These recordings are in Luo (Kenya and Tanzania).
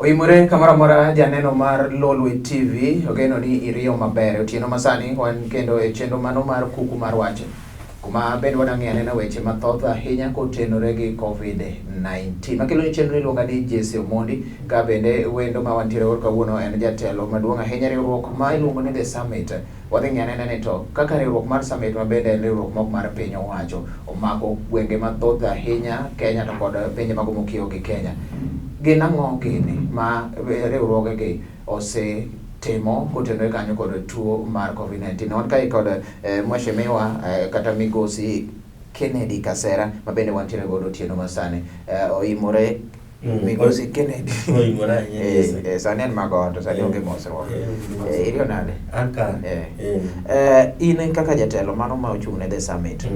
Oimore kamoro amora janeno mar Lolwe TV, ogeno ni iriyo maber. Otieno masani wan kendo e chenro mano mar kuku mar wach, kuma bende wadang'e anena weche mathoth ahinya kotenore gi COVID-19. Makelo ni chenro iluonga ni Jesse Omondi, ka bende wendo ma wantiere godo kawuono en jatelo maduong' ahinya riwruok ma iluongo ni The Summit. Wadhi ng'iyo anena ni to kaka riwruok mar Summit ma bende en riwruok mok mar piny owacho omako gwenge mathoth ahinya Kenya to kod pinje mago mokiewo gi Kenya. Gin ang'o gini ma riwruogegi osetimo kotenore kanyo kod tuo mar COVID-19? Wan kae kod mheshimiwa kata migosi Kennedy Kasera ma bende wantiere godo otieno masani. Oimore migosi Kennedy. Oimore ahinya. Sani en magondo, sani onge mosruok. Iriyo nade? An kare. In kaka jatelo mano ma ochung' ne The Summit.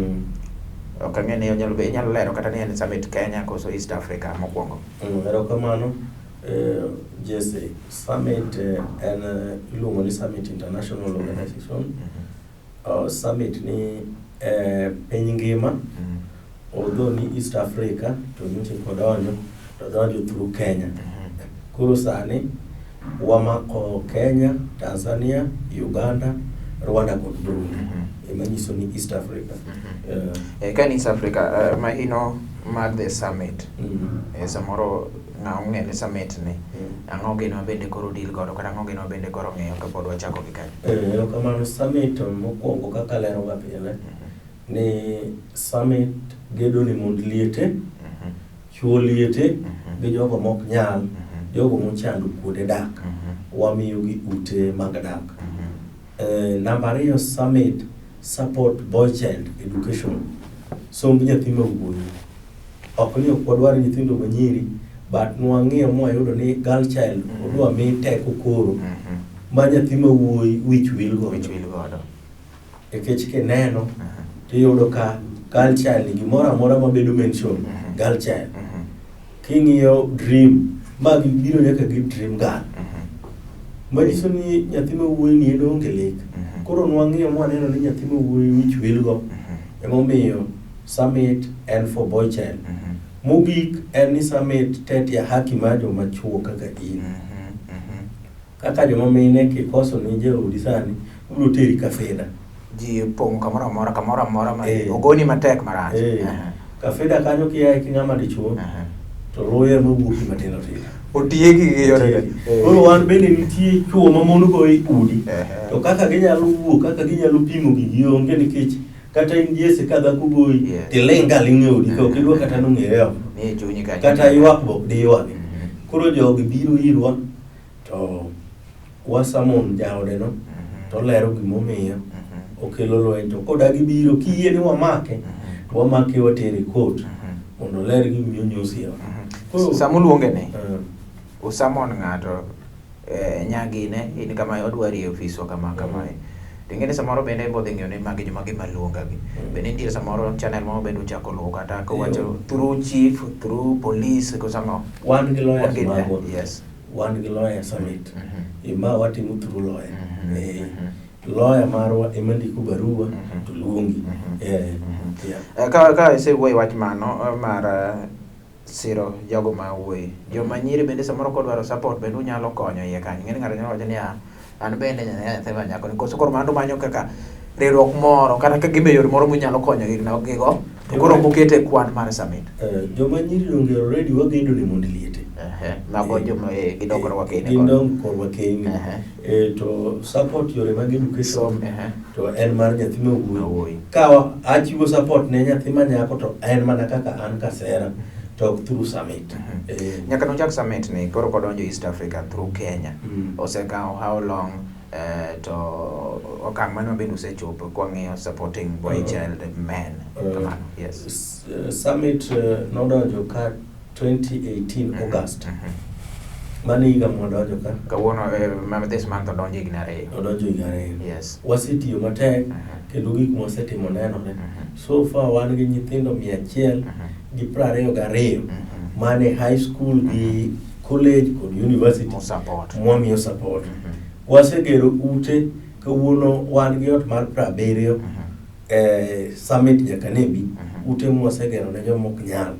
Ok ang'e ni inyalo lero kata ni en Summit Kenya koso East Africa mokwongo. Erokamano. Jesse, Summit en iluongo ni Summit International Organization. Summit ni piny ngima, although ni East Africa to nyocha kodonjo to donjo through Kenya. Koro sani wamako Kenya, Tanzania, Uganda, Rwanda kod Burundi. Ema nyiso ni East Africa. Ka en East Africa, mahino mar The Summit. Samoro ng'a ong'e ni Summit ni. Ang'o gino ma bende koro deal godo kata ang'o gino ma bende koro ng'iyo kapod wachako gi kanyo. Erokamano. Summit mokwongo kaka lero ga pile ni Summit gedo ne mond liete, chuo liete gi jogo mok nyal, jogo mochando kuonde dak. Wamiyo gi ute mag dak. Namba ariyo, Summit support boy child education. Somb nyathi ma wuoyi. Ok ni ok wadwar nyithindo manyiri, but nwang'iyo mwayudo ni girl child odwa mi teko koro ma nyathi ma wuoyi wich wil godo. Wich wil godo. Nikech kineno tiyudo ka girl child gimoro amora mabedo mention girl child. King'iyo dream, ma gibiro nyaka gi dream girl. Manyiso ni nyathi ma wuoyi ni en onge lek. Koro nwang'iyo mwaneno ni nyathi ma wuoyi wich wil go. Emomiyo Summit en for boy child. Mogik en ni Summit tetea haki mar joma chuo kaka in. Kaka joma mine kikoso ni jaodi sani, ibiro teri kafeda. Ji pong' kamoro amora ma ogoni matek marach. Kafeda kanyo kiaye gi ng'ama dichuo, to luya mawuok matindo tindo. Otieki gi yore. Koro wan bende nitie chuo ma mon go e udi. To kaka ginyalo wuok, kaka ginyalo pimo gigi onge nikech kata in Jesse ka dhako goyi, tiling' ga ling' e odi ka ok idwa kata nong'ere oko. Ni e chunyi kanyo. Kata ywak be ok diywagi. Koro jogi biro irwa to wasamon jaode no to olero gimomiyo okelo lweny to kodagi biro kiyie ni wamake to wamake watere e court mondo oler gimomiyo onyosi e ot. Sama uluonge ni, usamon ng'ato nyagine in kama odwari e ofiswa kama kamae. To ing'e ni samoro bende ibo dhi ng'iyo ni magi joma gima luonga gi. Bende nitie samoro channel moro bende uchako luwo kata kowacho through chief, through police koso ang'o? Wan gi lawyers magwa. Yes. Wan gi lawyer Summit. Ma watimo through lawyer. Lawyer marwa ema ndiko barua to luongi. Ka isewuoyo wach mano mar siro jogo ma wuoyi. Joma nyiri bende samoro kodwaro support bende unyalo konyo iye kanyo. Ing'e ni ng'ato nyalo wacho ni an bende nyathi ma nyako ni koso koro mano manyo kaka riwruok moro kata ka gimbe yor moro munyalo konyo gi go to koro ok ukete kwan mar Summit. Joma nyiri donge already wagedo ne mond liete. Mago joma gidok korwa keny. Gidong korwa keny. To support yore mag education to en mar nyathi ma wuoyi. Ka achiwo support ne nyathi ma nyako to en mana kaka an Kasera to ok through Summit. Nyaka nochak Summit ni koro kodonjo East Africa through Kenya. Osekawo how long to okang' mane bende usechopo kwang'iyo supporting boy child men kamano. Yes. Summit nodonjo ka 2018 August. Mano higa mwadonjo ka. Kawuono this month odonjo higni 2. Odonjo higni 2. Yes. Wasetiyo matek kendo gik mwasetimo nenore. So far wan gi nyithindo 122 mane high school gi college kod university Mo support. Mwamiyo support. Wasegero ute kawuono wan gi ot mar 70 Summit Nyakanebi ute mwasegero ne joma ok nyal.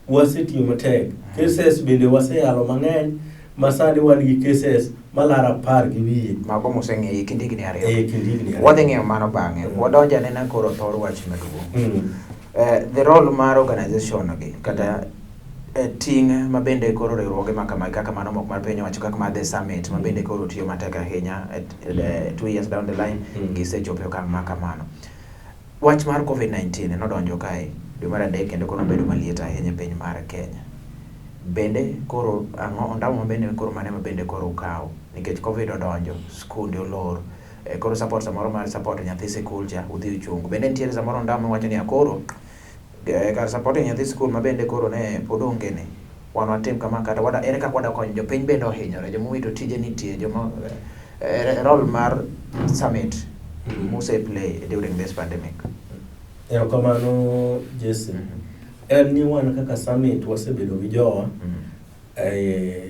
Wasetiyo matek. Cases bende waseyalo mang'eny. Ma sani wan gi cases malaro 10 gi wiye. Mago moseng'eyo e kind higni 2. E kind higni 2. Wadhi ng'iyo mano bang'e. Wadonjo anena koro thor wach maduong'. The role mar organization gi kata ting' ma bende koro riwruoge ma kama kaka mano mok mar piny owacho kaka mar The Summit ma bende koro tiyo matek ahinya 2 years down the line gisechopo e okang' ma kamano. Wach mar COVID-19 nodonjo kae dwe mar adek kendo koro nobedo maliet ahinya e piny mar Kenya. Bende koro ang'o ondamo ma bende koro mane ma bende koro ukawo nikech COVID odonjo, skunde olor, koro support samoro mar support nyathi sikul cha udhi uchungo. Bende nitiere samoro ondamo miwacho ni koro kar support nyathi sikul ma bende koro ne pod onge ni wan watim kama kata wada ere kaka wada konyo jopiny bende ohinyore joma owito tije nitie joma role mar Summit muse play during this pandemic. Erokamano Jesse. En ni wan kaka Summit wasebedo gi jowa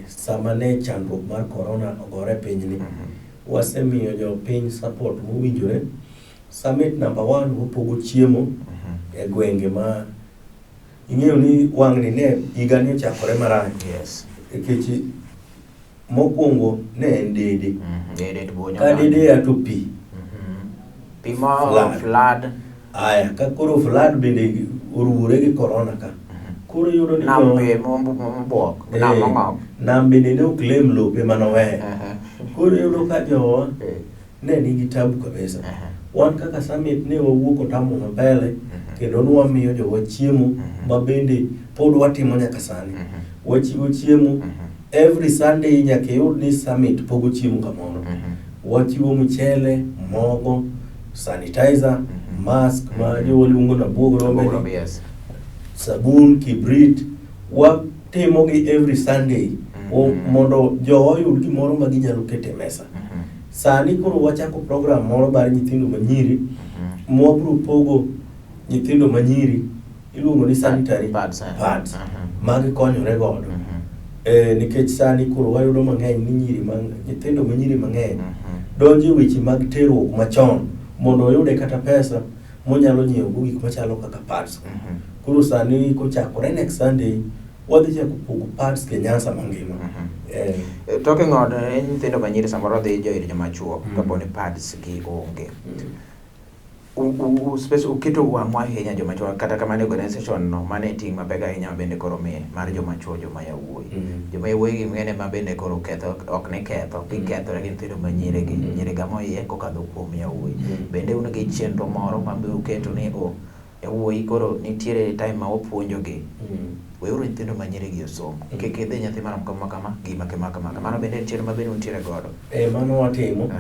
sama ne chandruok mar corona ogore pinyni. Wasemiyo jopiny support mowinjore. Summit number one wapogo chiemo e gwenge ma ing'eyo ni wang'ni ne higa ni ochakore marach. Nikech mokwongo ne en dede. Dede to bonyo. Ka dede ya to pi. Pi mo Flood. Flood. Aya, ka koro flood bende oruwore gi corona ka. Koro iyudo ni Nam be mobuok, nam mong'ok. Nam bende ne ok lem lope manoweyo. Koro iyudo ka jowa ne nigi tabu kabisa. Wan kaka Summit ne wawuok otamo mapele kendo ne wamiyo jowa chiemo ma bende pod watimo nyaka sani. Wachiwo chiemo every Sunday, nyaka iyud ni Summit pogo chiemo kamoro. Wachiwo mchele, mogo, sanitizer, mask ma jowa luongo na buog rombe Buog ni, rombe, yes. sabun, kibrit, watimo gi every Sunday mondo jowa oyud gimoro ma ginyalo keto e mesa. Sani koro wachako program moro mar nyithindo manyiri mwabro pogo nyithindo manyiri iluongo ni sanitary Pads, eh. pads ma gikonyore godo. Nikech sani koro wayudo mang'eny ni nyiri ma nyithindo manyiri mang'eny donjo e weche mag terruok machon mondo oyude kata pesa monyalo nyiewo go gik machalo kaka pads. Koro sani kochakore next Sunday wadhi chako pogo pads e Nyanza mangima. Talking on nyithindo manyiri samoro dhi jo ir joma chuo kapo ni pads gi onge. Uketo wang'wa ahinya joma chuo kata kamano organization no mane ting' mapek ahinya ma bende koro miye mar joma chuo joma yawuoyi. Joma yawuoyi gi ng'ene ma bende koro ketho ok ni ketho gikethore gi nyithindo manyiri gi nyiri gamo iye kokadho kuom yawuoyi. Bende un gi chenro moro ma be uketo ni o yawuoyi koro nitiere time ma wapuonjo gi weuru nyithindo manyiri gi osom kik idhi nyathi marom kama kama gima kama kama mano bende en chenro ma bende untiere godo. Mano watimo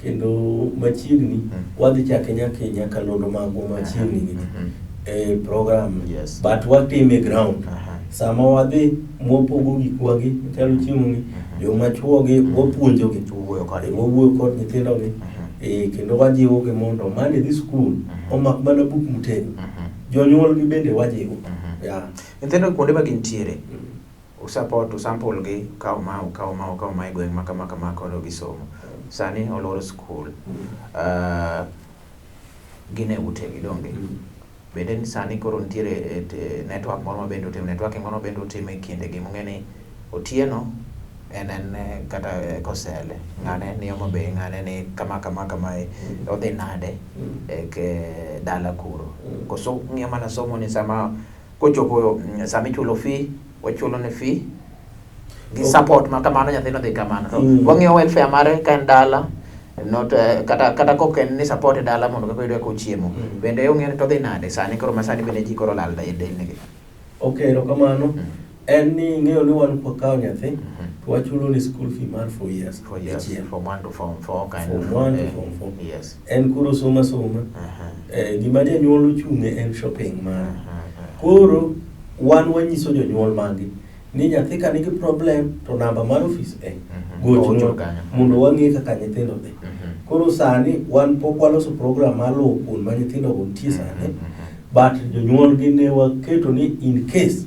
kendo machiegni wadhi chake nyaka e nyakalondo magwa machiegni gi program but watime e ground sama wadhi mwapogo gikwa gi machalo chiemo gi joma chuo gi wapuonjo gi. Uwuoyo kodgi. Wawuoyo kod nyithindo gi kendo wajiwo gi mondo mane dhi skul omak mana buk motegno. Jonyuol gi bende wajiwo. Yeah. Nyithindo kuonde ma gintiere usupport usample gi ukaw ma ukaw ma ukaw ma e gweng' ma kama kama koro gisomo sani olor skul gin e utegi donge bende ni sani koro nitiere network moro ma bende utimo networking moro ma bende utimo e kinde gi mung'e ni Otieno en kata Kosele ng'ane ni Homa Bay ng'ane ni kama kama kamae odhi nade e ke dala kuro koso ng'iyo mana somo ni sama kochopo sama ichulo fee wachulo ne fee gi support ma kamano nyathino dhi kamano to wang'iyo welfare mare ka en dala not kata kok en ni support e dala mondo kaka oyud kaka ochiemo bende ong'eyo ni to odhi nade sani koro ma sani bende ji koro olal e delni gi. Ok, erokamano. En ni ing'eyo ni wan kwakawo nyathi to wachulo ni school fee mar 4 years. 4 years. Dichiel. From 1 to form 4 kind Form of 1 to form 4. En koro somo asoma. Gima janyuol ochung'e en shopping mare. Koro wan wanyiso jonyuol maggi ni nyathi ka nigi problem to namba mar ofis e Gocho gochwa kanyo. Mondo wang'e kaka nyithindo dhi. Koro sani wan pok waloso program mar luwo kuond ma nyithindo go nitie sani, but jonyuol gi ne waketo ni in case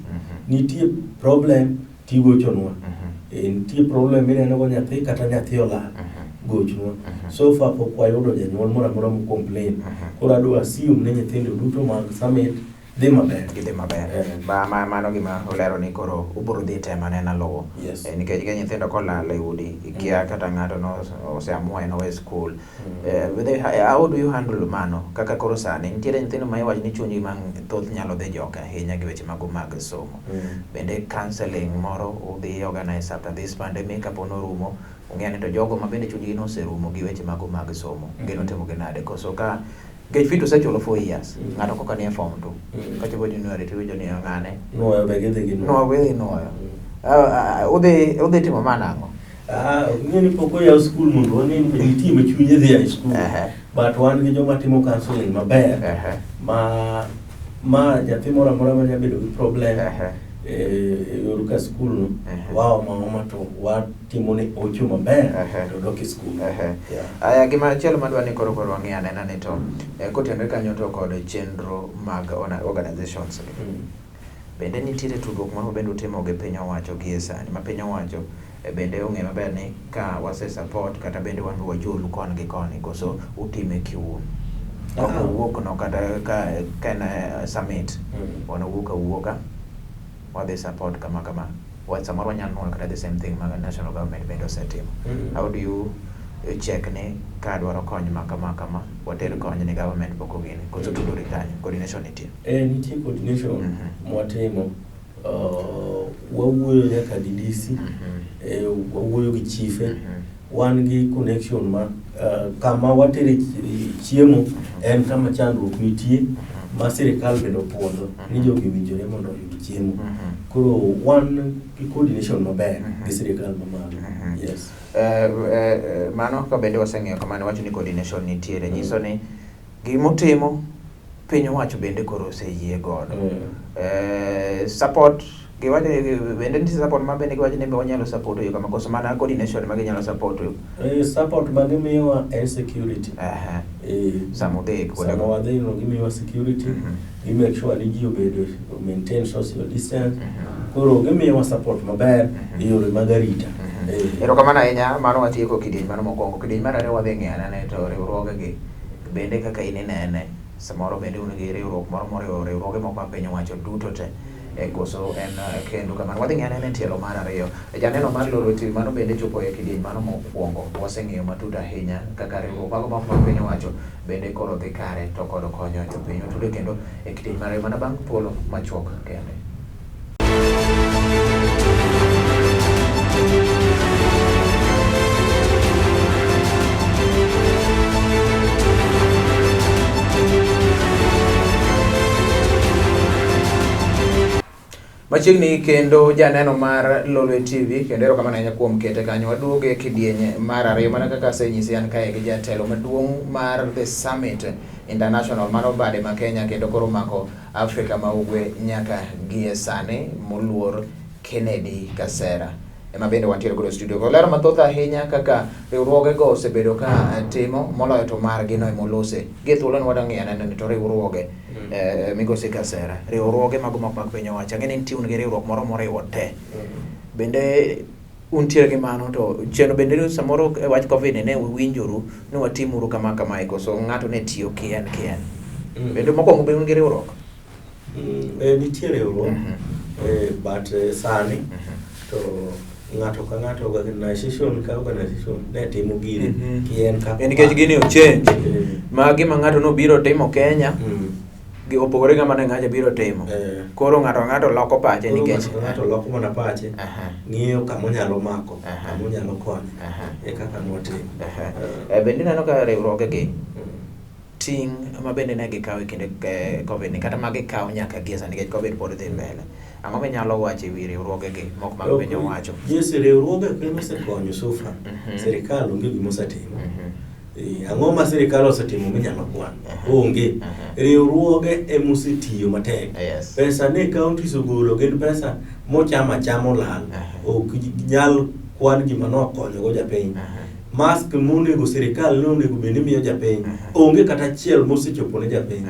nitie problem tigochonwa. Nitie problem mineno go nyathi kata nyathi olal, gochwa. So far pok wayudo janyuol moro amora mo complain. Koro adwa assume ni nyithindo duto mag Summit Dhi maber. Gidhi maber. Eh. Mano gima olero ni koro ubiro dhi temo anena luwo. Yes. Nikech ka nyithindo kolal e udi, ikia kata ng'ato no oseamua en owe skul. How do you handle mano? Kaka koro sani nitiere nyithindo ma iwacho ni chunygi thoth nyalo dhi jok ahinya gi weche mago mag somo. Bende counseling moro udhi organize after this pandemic kapo norumo, ung'eyo ni to jogo ma bende chunygi noserumo gi weche mago mag somo, geno timo gi nade? Koso ka nikech fee to osechulo 4 years, ng'ato koka nie form 2, kachopo January tiwinjo ni ng'ane Nuoyo be gidhi gi nuoyo. Widhi nuoyo. Udhi timo ma nang'o? Ah, ing'e ni pok oyaw skul mondo wang'e ni be nitie ma chunye dhi e skul. But wan gi joma timo counseling maber ma nyathi moro amora ma nyalo bedo gi problem e yor ka skul no, waomo aoma to watimo ne ocho maber to dok e skul. Yeah. Aya, gima chielo madwa ni koro wang'i anena ni to kotenore kanyo to kod chenro mag organizations gi. Bende nitiere tudruok moro bende utimo gi piny owacho gie sani, ma piny owacho bende ong'e maber ni ka wase support kata bende wan be wajolu koni gi koni, koso utime kiwuon? Kaka wuok no kata ka en summit, wan wawuok awuoka, wadhi support kama kama. Samoro wanyalo nuoyo kata the same thing ma national government bende osetimo. How do you check ni ka dwaro kony ma kama kama, water kony ni government pok ogine, koso tudore kanyo, coordination nitie? Nitie coordination mwatimo. Wawuoyo nyaka gi DC, wawuoyo gi chife, wan gi connection ma kama watere chiemo en kama chandruok nitie ma sirikal bende opuodho ni jogi owinjore mondo oyud chiemo. Koro wan gi coordination maber gi sirikal mamalo. Yes. Mano ka bende waseng'iyo kamano, wacho ni coordination nitiere, nyiso ni gimotimo piny owacho bende koro oseyie godo. Support giwacho bende nitie support ma bende giwacho ni be wanyalo support yo kama, koso mana coordination ma ginyalo support yo? Support ma gimiyowa en security. Sama udhi kuonde Sama wadhi no gimiyowa security, gi make sure ni ji obedo maintain social distance. Koro gimiyowa support maber e yore mag arita. Erokamano ahinya, mano watieko kidieny mano mokwongo. Kidieny mar ariyo wadhi ng'iyo anena to riwruoge gi bende kaka in inene, samoro bende un gi riwruok moro moriwo riwruoge moko ma piny owacho duto te, koso en kendo kamano. Wadhi ng'iyo anena e tielo mar ariyo. Janeno mar Lolwe TV mano bende chopo e kidieny mano mokwongo. Waseng'iyo matut ahinya kaka riwruok mago moko mag piny owacho bende koro dhi kare to kod konyo jopiny. Watude kendo e kidieny mar ariyo mana bang' thuolo machuok kende. Machiegni kendo janeno mar Lolwe TV, kendo erokamano ahinya kuom kete kanyo. Waduoge kidieny mar ariyo mana kaka asenyisi, an kae gi jatelo maduong' mar The Summit International mano bade ma Kenya kendo koro mako Afrika ma Ugwe nyaka gie sani, moluor Kennedy Kasera ema bende wantiere godo e studio. Olero mathoth ahinya kaka riwruoge go osebedo ka timo moloyo to margi no emolose. Gie thuolo ni wadwa ng'iyo anena ni to riwruoge migosi Kasera, riwruoge mago mok mag piny owacho, ang'e ni nitie un gi riwruok moro moriwo te. Bende untiere gi mano to chenro bende samoro e wach Covid ne uwinjoru ni watimuru kama kamae, koso ng'ato ne tiyo kien kien. Bende mokwongo be un gi riwruok? Nitie riwruok, but sani to ng'ato ka ng'ato, organization ka organization ne timo gire kien kaka Nikech gini ochange ma gima ng'ato nobiro timo Kenya gi opogore gi mane ng'ato biro timo. Koro ng'ato ng'ato loko pache nikech ng'ato ng'ato loko mana pache, ng'iyo kama onyalo mako, kama onyalo konyo, e kaka nwatimo. Bende ineno ka riwruoge gi ting' ma bende ne gikawo e kinde Covid ni kata ma gikawo nyaka gie sani nikech Covid pod dhi mbele. Ang'o minyalo wacho e wi riwruoge gi moko mag piny owacho? Yes, riwruoge ema osekonyo so far. Sirikal onge gima osetimo. Ang'o ma sirikal osetimo minyalo kwan? Onge. Riwruoge ema osetiyo matek. Pesa ne counties ogolo gin pesa mochamo achama olal. Ok nyal kwan gima nokonyogo japiny. Mask monego sirikal ne onego bed ni miyo japiny. Onge kata achiel mosechopo ne japiny.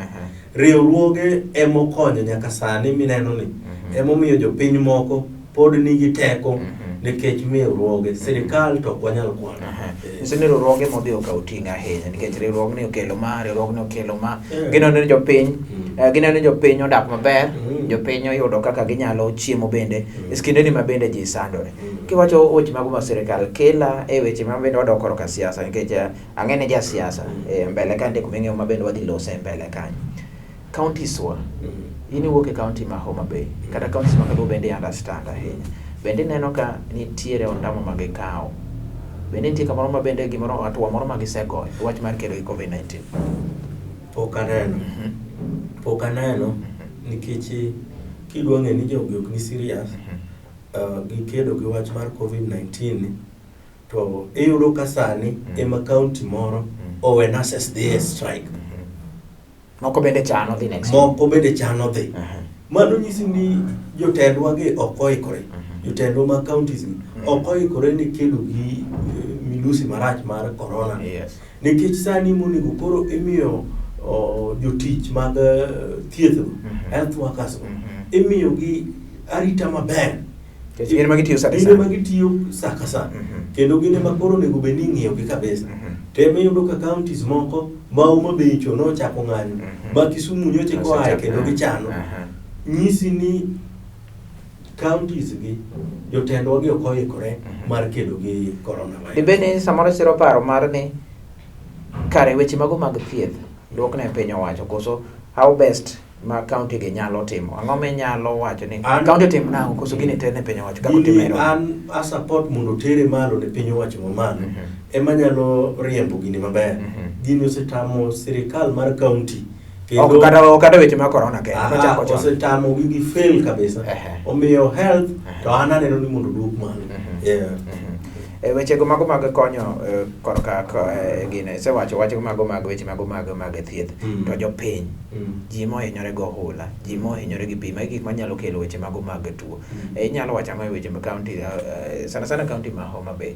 Riwruoge ema okonyo nyaka sani mineno ni. Emomiyo jopiny moko pod nigi teko. Nikech miwruoge sirikal to ok wanyal kwano. Nyiso ni riwruoge modhi okawo ting' ahinya nikech riwruogni okelo ma, riwruogni okelo ma. Yeah. Gineno ni jopiny, gineno ni jopiny odak maber, jopiny oyudo kaka ginyalo chiemo bende. E kindeni ma bende ji sandore. Kiwacho weche mago mag sirikal, kela e weche ma bende wadok korka siasa nikech ang'e ni ja siasa mbele ka nitie kuma ing'eyo ma bende wadhi lose e mbele kanyo. Counties wa, in iwuok e county ma Homa Bay, kata counties ma Kaluo bende i understand ahinya. Bende ineno ka nitiere ondamo ma gikawo. Bende nitie kamoro ma bende gimoro hatua moro ma gisegoyo e wach mar kedo gi COVID-19. Pok aneno. Pok aneno nikech kidwa ng'e ni jogi ok ni serious gikedo gi wach mar COVID-19 ni, to iyudo ka sani ema county moro owe nurses dhi e strike. Moko bende chano dhi next week. Moko bende chano dhi. Mano nyisi ni jotendwa gi ok oikore. Jotendwa mag counties gi ok oikore ni kedo gi midusi marach mar corona. Nikech sani monego koro imiyo jotich mag thieth go, health workers go, imiyo gi arita maber. Nikech gin ema gitiyo sa ka Gin sa. ema gitiyo sa ka sa. Kendo gin ema koro onego bed ni ing'iyo gi kabisa. To ema iyudo ka counties moko ma Homa Bay cho nochako ng'anyo, ma Kisumu nyocha koaye Osechako. kendo gichano. Nyisi ni counties gi jotendwa gi ok oikore mar kedo gi coronavirus. Dibed ni samoro siro paro mar ni kare weche mago mag thieth duokne piny owacho koso how best ma county gi nyalo timo ang'o minyalo wacho ni county otim nang'o koso gini terne piny owacho kaka Gini otimo e Nairobi? an a support mondo otere malo ne piny owacho mamalo ema nyalo riembo gini maber. Gini osetamo sirikal mar county Ok kata weche mag corona kende Aha, nochako chon. osetamo gi gi fail kabisa. Omiyo health to an aneno ni mondo oduok malo. Yeah. E wechego mago mag konyo korka gine isewacho wach mago mag weche mago mag thieth to jopiny ji mohinyore go ohula ji mohinyore gi pi magi gik manyalo kelo weche mago mag tuo. Inyalo wacho ang'o e weche mag county sana sana county ma Homa Bay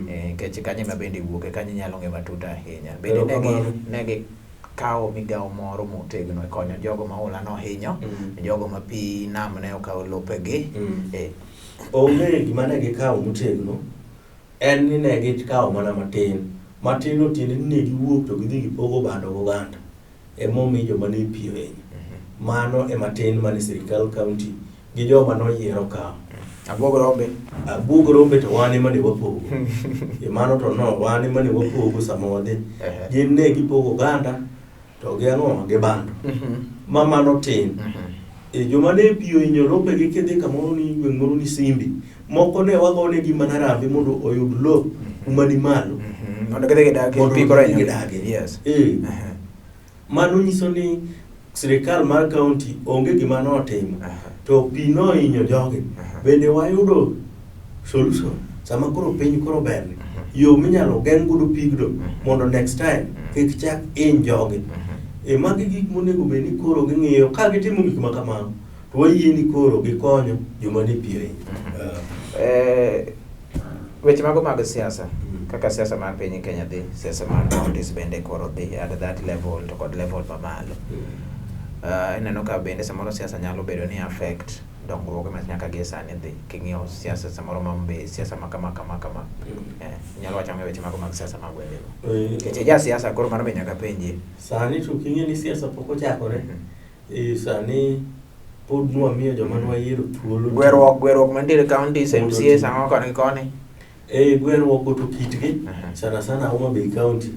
nikech kanyo ema bende iwuoke kanyo inyalo ng'eyo matut ahinya bende ne gi kawo migawo moro motegno e konyo jogo ma ohula nohinyo jogo ma pi nam ne okawo lopegi. Onge gima ne gikawo motegno, en ni ne gikawo mana matin. Matin no tiende ni ne giwuok to gidhi gipogo bando goganda. Emomiyo joma ne pi ohinyo. Mano ema tin mane sirikal county gi joma noyiero kawo. Abuog rombe. Abuog rombe to wan ema ne wapogo. Mano to no, wan ema ne wapogo sama wadhi. Gin ne gipogo oganda to gi ang'o gi bando. Ma mano tin. Joma ne pi ohinyo lopegi kidhi kamoro ni gweng' moro ni Simbi. Moko ne wagonegi mana rambi mondo oyud lo kuma ni malo. Mondo gidhi gidagi, Mondo pi koro gidhi hinyo. gidagi. Yes. Mano nyiso ni sirikal mar county onge gima notimo. To pi nohinyo jogi. Bende wayudo solution sama koro piny koro berni. Yo minyalo geng' godo pigno mondo next time kik chak hiny jogi. Magi gik monego bed ni koro ging'iyo. Ka gitimo gik ma kamago, to wayie ni koro gikonyo joma ni pi ohinyo. Weche mago mag siasa, kaka siasa mar piny Kenya dhi, siasa mar counties bende koro dhi at that level to kod level mamalo. Ineno ka bende samoro siasa nyalo bedo ni affect dongruoge ma nyaka gie sani dhi. King'iyo siasa samoro ma Homabay, siasa ma kama kama kama. Inyalo wacho ang'o e weche mago mag siasa mag gwengego? Nikech ja siasa koro mano be nyaka penji. Sani to king'e ni siasa pok ochakore. Sani pod nwamiyo joma nwayiero thuolo. Gweruok mantiere counties, Mondo MCAs, oti. ang'o koni gi koni. Gweruok go to kitgi, sana sana Homa Bay County.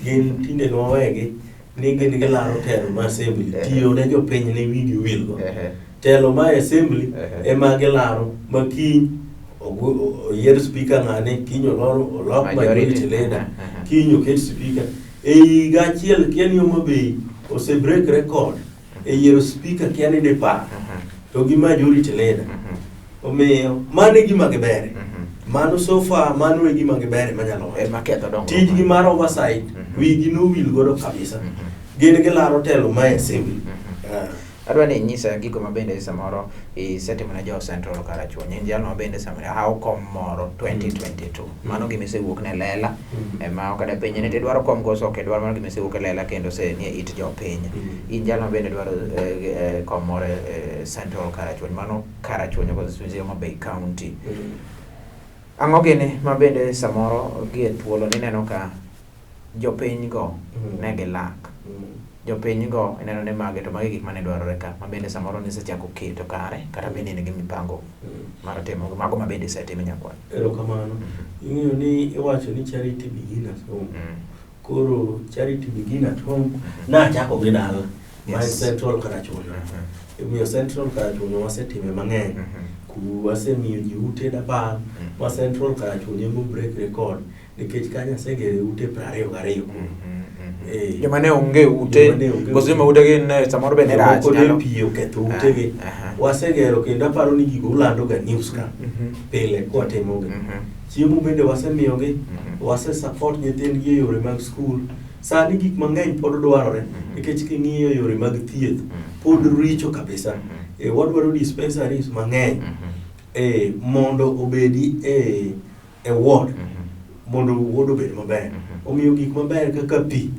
Gin tinde nwawegi ni gin gilaro telo ma assembly, tiyo ne jopiny ne wigi wil go. Telo ma assembly ema gilaro ma kiny oyier speaker ng'ane, kiny olok majority leader, kiny oket speaker. E higa achiel kia ni Homa Bay ose break record e yiero speaker kia ni dipar to gi majority leader. Omiyo mano e gima gibere. Mano so far mano e gima gibere manyalo wacho. Ema ketho dongruok. Tijgi mar oversight wigi nowil godo kabisa. Gin gilaro telo ma e assembly. Adwa ni inyisa gigo ma bende samoro isetimo ne jo Central Karachuonyo. In jalno ma bende samoro hawo kom moro 2022. Mano gima isewuok ne lela. Ma ok adapenji ni tidwaro kom koso ok idwar, mano gima isewuok e lela kendo osenie it jopiny. In jalno ma bende dwaro kom moro e Central Karachuonyo. Mano Karachuonyo constituency Homa Bay County. Ang'o gini ma bende samoro gie thuolo nineno ka jopiny go ne gilak. Jopiny go ineno ni magi to magi gik mane dwarore ka ma bende samoro nisechako keto kare kata bende in gi mipango mar timo mago ma bende isetimo nyakwar. Erokamano. Ing'eyo ni iwacho ni charity begin at home. Koro charity begin at home nachako gi dala. Ma en Central Karachuonyo. Omiyo Central Karachuonyo wasetime mang'eny. Ku wasemiyo ji ute dapar ma Central Karachuonyo ema break record nikech kanyo asegere ute 22 koro. Joma ne onge ute, Joma ne onge koso joma ute gi ne samoro be ne rach. Jomoko ne nyalo- pi oketho utegi. Aha. Wasegero kendo aparo ni gigo ulando ga news ka pile kwatimogi. Chiemo bende wasemiyogi, wase support nyithindgi e yore mag skul. Sani gik mang'eny pod dwarore nikech king'iyo yore mag thieth pod richo kabisa. Wadwaro dispensaries mang'eny mondo obedi e ward mondo ward obed maber. Omiyo gik maber kaka pi,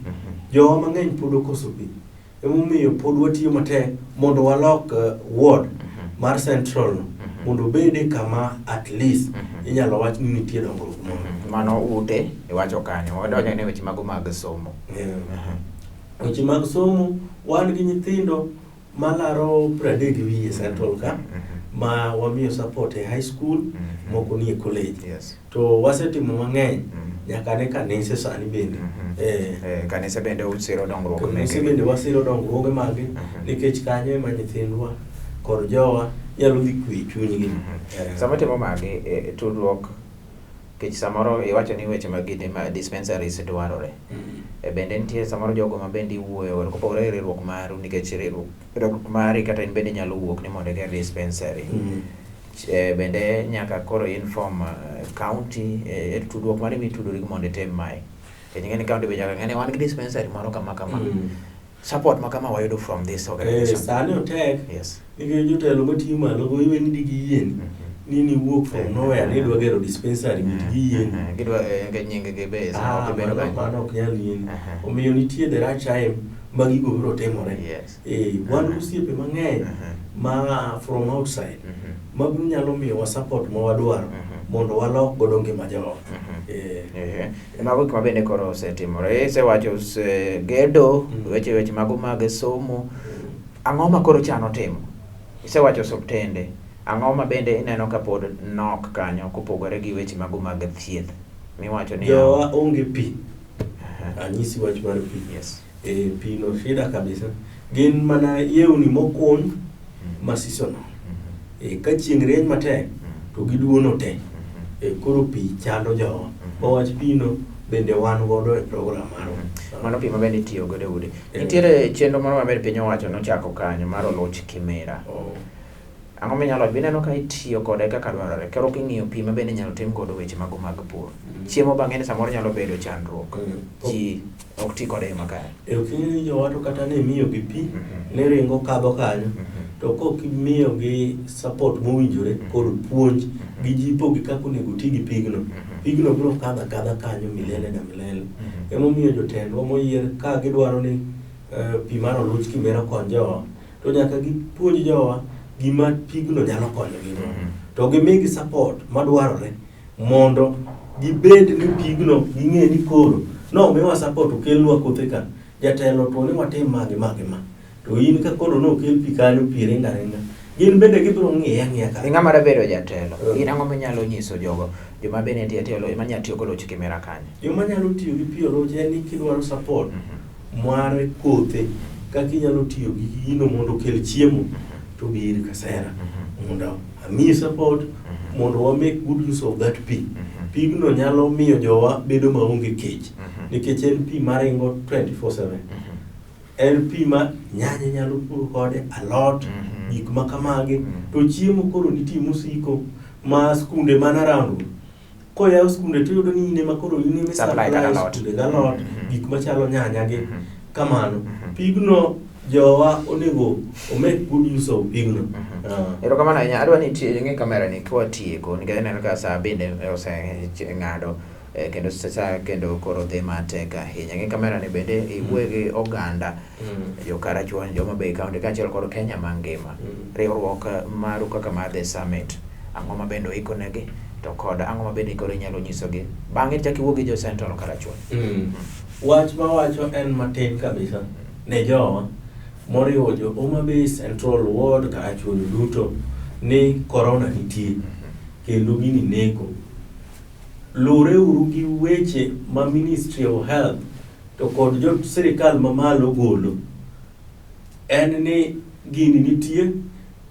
jowa mang'eny pod okoso pi. Emomiyo pod watiyo matek mondo walok ward mar Central no mondo obede kama at least inyalo wach ni nitie dongruok moro. Mano ute iwacho kanyo. Wadonjo ne weche mago mag somo. Weche mag somo, wan gi nyithindo malaro 30 gi wiye Central ka ma wamiyo support e high school, moko nie college. To wasetimo mang'eny nyaka ne kanise sani bende. Kanise bende usiro dongruok Kanise mekegi. bende wasiro dongruoge magi nikech kanyo ema nyithindwa kod jowa nyalo dhi kwe chunygi. Sama timo magi, tudruok nikech samoro iwacho ni weche mag gini ma dispensaries dwarore. Bende nitie samoro jogo ma bende iwuoyo godo kopogore gi riwruok maru nikech riwruok mari kata in bende inyalo wuok ni mondo iger dispensary. Bende nyaka koro inform county tudruok mane mitudori go mondo itim mae. Nikech ing'e ni county be nyaka ng'e ni wan gi dispensary moro kama kama. Support ma kama wayudo from this organization. Sani otek nikech jotelo matiyo malo go iwe ni digiyieni ni niwuok from nowhere ni idwa gero dispensary mit giyieni. Gidwa nying gi be Ah, gibedo mano, kanyo. mano ok nyal yieni. Omiyo nitie the right time ma gigo biro timore. Wan gi osiepe mang'eny ma from outside ma nyalo miyowa support ma wadwaro mondo walok godo ngima jowa. Mago gik ma bende koro osetimore. Isewacho gedo, weche mago mag somo. Ang'o ma koro chano timo? Isewacho osiptende. Ang'o ma bende ineno ka pod nok kanyo kopogore gi weche mago mag thieth? Miwacho ni Jowa onge pi. Anyisi wach mar pi. Pi no shida kabisa. Gin mana yewni mokuny ma seasonal. Ka chieng' rieny matek to giduono te. Koro pi chando jowa. Ma wach pi no bende wan godo e program marwa. Mano pi ma bende itiyo godo e udi. Nitiere chenro moro maber piny owacho nochako kanyo mar oluch kimera. Ang'o minyalo wacho? Ineno ka itiyo kode kaka dwarore. Koro king'iyo pi ma bende inyalo tim godo weche mago mag pur. Chiemo bang'e ni samoro nyalo bedo chandruok. Ji ok ti kode e yo makare. Ok ing'e ni jowa to kata ne imiyogi pi, ne ringo kadho kanyo. To kok imiyogi support mowinjore kod puonj gi jipo gi kaka onego ti gi pigno. Pigno biro kadho akadha kanyo milele na milele. Emomiyo jotendwa moyier ka gidwaro ni pi mar oluch kimera okony jowa, to nyaka gipuonj jowa gima pigno nyalo konyogi go. To gimigi support madwarore mondo gibed ni pigno ging'e ni koro nomiwa support okelnwa kothe ka jatelo to ni watim ma gi ma gi ma to in ka koro nokel pi kanyo pi ringo aringa gin bende gibiro ng'iye ang'iya kanyo. Ng'ama dabedo jatelo, in ang'o minyalo nyiso jogo joma bende nitie tielo ema nyalo tiyo kod oluch kimera kanyo? Joma nyalo tiyo gi pi oluch en ni kidwaro support mar kothe kaka inyalo tiyo gi gino mondo okel chiemo to bi ir Kasera mondo amiyi support mondo wa make good use of that pi. Pigno nyalo miyo jowa bedo maonge kech nikech en pi maringo 24/7. En pi ma nyanya nyalo puro kode, alot, gik ma kamagi. To chiemo koro nitie mosiko ma skunde man around koyaw skunde tiyudo ni in ema koro in ema Supply kata alot. skunde galot, gik machalo nyanya gi kamano. Pigno jowa onego o make good use of pigno. Erokamano ahinya. Adwa ni ing'i kamera ni kwatieko nikech aneno ka saa bende oseng'ado kendo saa kendo koro dhi matek ahinya. Ng'i kamera ni bende iwuoye gi oganda jo Karachuonyo, jo Homa Bay County kaachiel kod Kenya mangima. Riwruok maru kaka mar The Summit, ang'o ma bende oikonegi? To kod ang'o ma bende koro inyalo nyisogi bang'e chak iwuo gi jo Central Karachuonyo. Wach mawacho en matin kabisa ne jowa moriwo jo Homa Bay Central Ward Karachuonyo duto ni corona nitie kendo gini neko. Luwre uru gi weche ma Ministry of Health to kod jo sirikal mamalo golo. En ni gini nitie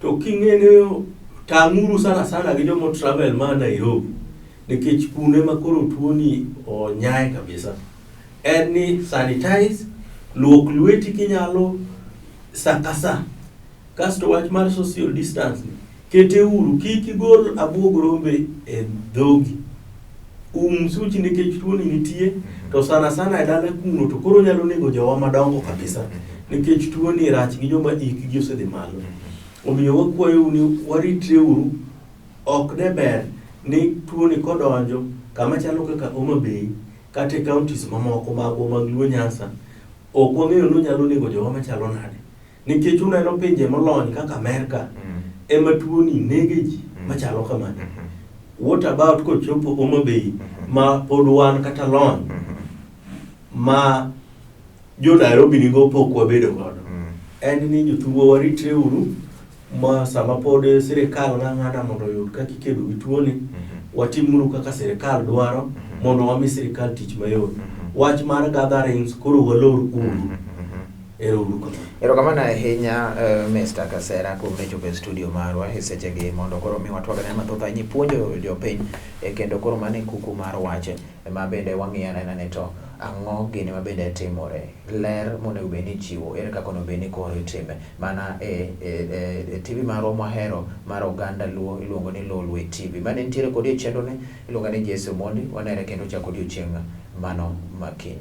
to king'e ni tang'uru sana sana gi joma travel ma Nairobi nikech kuno ema koro tuoni onyae kabisa. En ni sanitize, luok lweti kinyalo sa ka sa. Kasto wach mar social distance ni, kete uru kik igol abuog rombe e dhogi. Um suchi nikech tuoni nitie to sana sana e dala kuno to koro nyalo nego jowa madongo kabisa nikech tuoni rach gi joma hikgi osedhi malo. Omiyo wakwayou ni waritre uru ok de ber ni tuoni kodonjo kama chalo kaka Homa Bay kata e counties mamoko magwa mag Luo Nyanza ok wang'eyo ni onyalo nego jowa machalo nade. Nikech uneno pinje molony kaka Amerka ema tuoni nege ji machalo kamano. What about kochopo Homa Bay ma pod wan kata lony ma jo Nairobi nigo pok wabedo godo. En ni jothurwa waritre uru ma sama pod sirikal ng'ang'ana mondo oyud kaka ikedo gi tuoni, watimuru kaka sirikal dwaro mondo wami sirikal tich mayot. Wach mar gatherings koro walor uru. Ero uru kamano. Erokamano ahinya Mr. Kasera kuom ne chopo e studio marwa e sechegi mondo koro mi watwag ane mathoth ahinya ipuonjo jopiny kendo koro mano e kuku mar wach ma bende wang'iyo anena ni to ang'o gini ma bende timore ler monego bed ni ichiwo ere kaka onego bed ni koro itime mana e TV marwa mwahero mar oganda Luo iluongo ni Lolwe TV mane nitiere kodi e chenro ni iluongo ni Jesse Omondi wanere kendo chako odiochieng' mano makiny.